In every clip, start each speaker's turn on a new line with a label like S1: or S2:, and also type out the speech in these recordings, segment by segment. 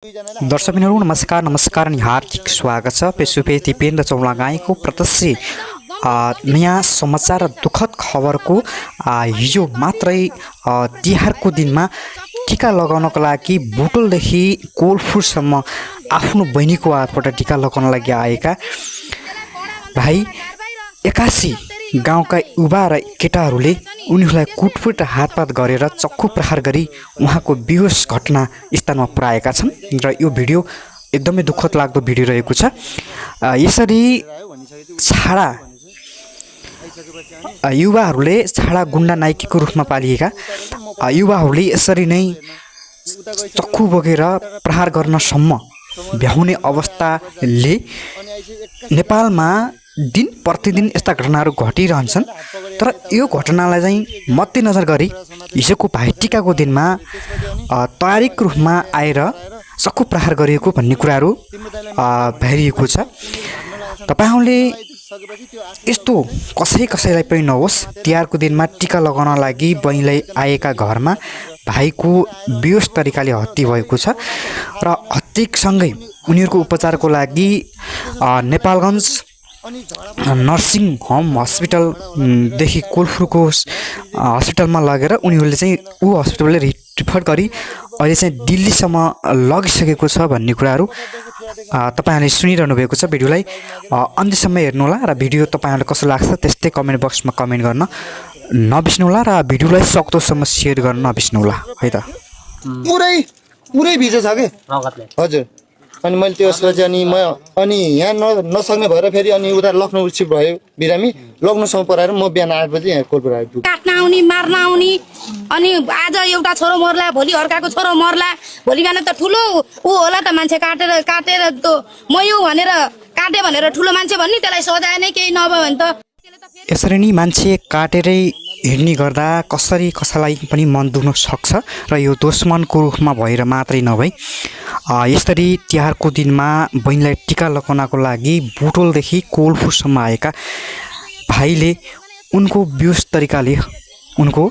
S1: दर्शकबिनहरू नमस्कार अनि हार्दिक स्वागत छ। पेसुपे दिपेन्द्र चौलागाईको प्रत्यक्ष नयाँ समाचार र दुःखद खबरको हिजो मात्रै तिहारको दिनमा टीका लगाउनको लागि बुटोलदेखि कोलफुरसम्म आफ्नो बहिनीको हातबाट टीका लगाउन लागि आएका भाइ 81 गाउँका युवा र केटाहरूले उनीहरूलाई कुटफुट हातपात गरेर चक्कु प्रहार गरी उहाँको बेहोस घटना स्थानमा पुर्याएका छन् र यो भिडियो एकदमै दुःखद लाग्दो भिडियो रहेको छ। यसरी छाडा युवाहरूले छाडा गुण्डा नाइकीको रूपमा पालिएका युवाहरूले यसरी नै चक्कु बोकेर प्रहार गर्नसम्म भ्याउने अवस्थाले नेपालमा दिन प्रतिदिन यस्ता घटनाहरू घटिरहन्छन्। तर यो घटनालाई चाहिँ मध्यनजर गरी हिजोको भाइटिकाको दिनमा तयारीको रूपमा आएर चक्कु प्रहार गरिएको भन्ने कुराहरू भइरहेको छ। तपाईहरूले यस्तो कसैलाई पनि नहोस्, तिहारको दिनमा टीका लगाउन लागि बहिनीलाई आएका घरमा भाइको बेहोस तरिकाले हत्या भएको छ र हत्यासँगै उनीहरूको उपचारको लागि नेपालगञ्ज नर्सिङ होम हस्पिटलदेखि कोलफुरको हस्पिटलमा लगेर उनीहरूले चाहिँ हस्पिटलले रिफर गरी अहिले चाहिँ दिल्लीसम्म लगिसकेको छ भन्ने कुराहरू तपाईहरूले सुनिरहनु भएको छ। भिडियोलाई अन्त्यसम्म हेर्नुहोला र भिडियो तपाईहरूलाई कस्तो लाग्छ त्यस्तै कमेन्ट बक्समा कमेन्ट गर्न नबिर्स्नुहोला र भिडियोलाई सक्दोसम्म सेयर गर्न नबिर्स्नुहोला है त।
S2: पुरै भिजो छ के हजुर। अनि मैले त्यसपछि अनि यहाँ नसक्ने भएर फेरि अनि उता लखनऊ सिफ्ट भयो, बिरामी लखनऊसम्म पराएर म बिहान 8 बजे यहाँ कोलपुर आइपुगेँ।
S3: काट्न आउने मार्न आउने अनि आज एउटा छोरो मर्ला, भोलि अर्काको छोरो मर्ला, भोलि बिहान त ठुलो ऊ होला त मान्छे काटेर त म यो भनेर काटे भनेर ठुलो मान्छे भन्ने, त्यसलाई सजाय नै केही नभयो भने त
S1: यसरी नै मान्छे काटेरै हिँड्ने गर्दा कसैलाई पनि मन दुख्न सक्छ र यो दुश्मनको रूपमा भएर मात्रै नभई यसरी तिहारको दिनमा बहिनीलाई टीका लगाउनको लागि बुटोलदेखि कोलफुरसम्म आएका भाइले उनको बेहोस तरिकाले उनको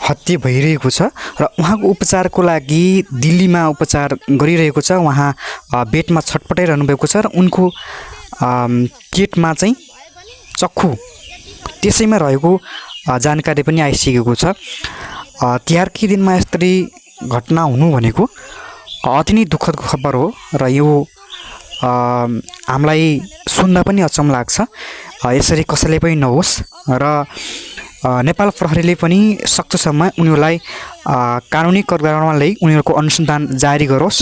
S1: हत्या भइरहेको छ र उहाँको उपचारको लागि दिल्लीमा उपचार गरिरहेको छ। उहाँ बेडमा छटपटाइरहनु भएको छ र उनको पेटमा चाहिँ चक्खु त्यसैमा रहेको जानकारी पनि आइसकेको छ। तिहारकै दिनमा यस्तरी घटना हुनु भनेको अति नै दुःखद खबर हो र यो हामीलाई सुन्दा पनि अचम्म लाग्छ। यसरी कसैले पनि नहोस् र नेपाल प्रहरीले पनि सक्दोसम्म उनीहरूलाई कानुनी कारबाहीमा ल्याई उनीहरूको अनुसन्धान जारी गरोस्।